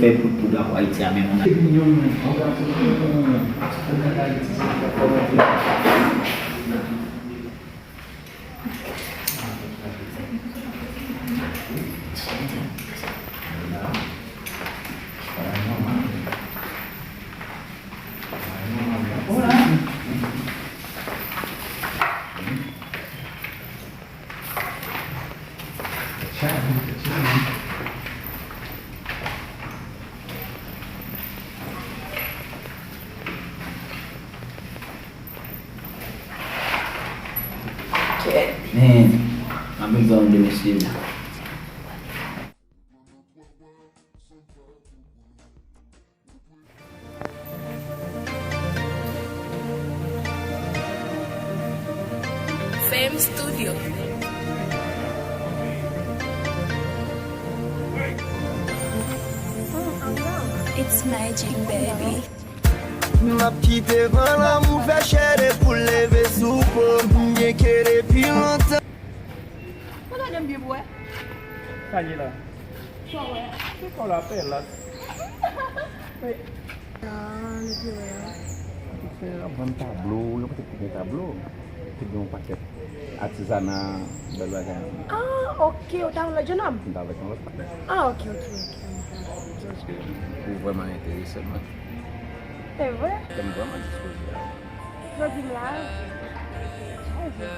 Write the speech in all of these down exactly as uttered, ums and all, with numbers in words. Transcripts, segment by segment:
fè poud pou drapo Ayiti a, men moun. Kèt, men, m ap vin pran yon de mesye la. Fame Studio. It's magic, baby. M ap kite van lanmou fè chè de poul leve sou po m, byen ke depi lontan. Mwen gade m byen pou wè. Sa ye la? Sa w wè? Se kò la fè la. Wi. Ah, nou te wè a. Tout se ap vann tablo, yo pote tout gen tablo. Tout gen yon pakèt atizana, bèl bagay. Ah, ok, ou ta yon lòt jenòm? M ta avèk yon lòt pakèt. Ah, ok, ok, ok. Paske ou vrèman enterese mwen. Se vre? Kè m vrèman dispoze a. Jodi m la. Ay, Jezi.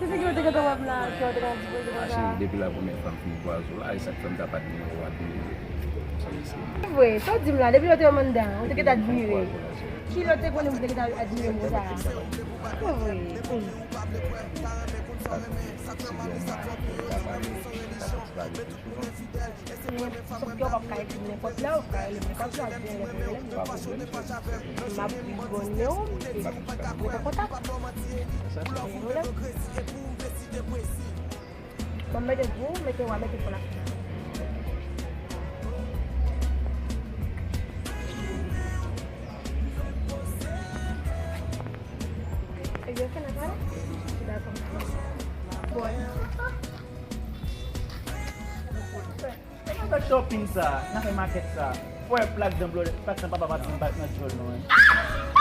Se ki yo te gentan wè m la, ke yo te gentan di pou yo konsa. Cheri, depi la premyè fwa m fin kwaze w la, e sa k fè m t ap admire w, admire w. Se vre, sa w di m la, depi lè w te wè m anndan, ou te gentan admire. Ki lè w te konnen m te gentan admire m konsa? Se vre. Hmm. Sòf ke w p ap ka ekri m nenpòt lè, w ka rele m nenpòt lè, w ka rele m nenpòt lè. M ap pi bonè w, epi m ap mete w kontak. Sa se yon pwoblèm. Bon, mete pou, mete w a, mete pou la. Ebyen, ok, n a pale? Dakò. Bon. E nan fè shopping sa, nan fè makèt sa. Fò e plak jan blòdè, plak jan papa pa t vin bat nan djòl nou, en.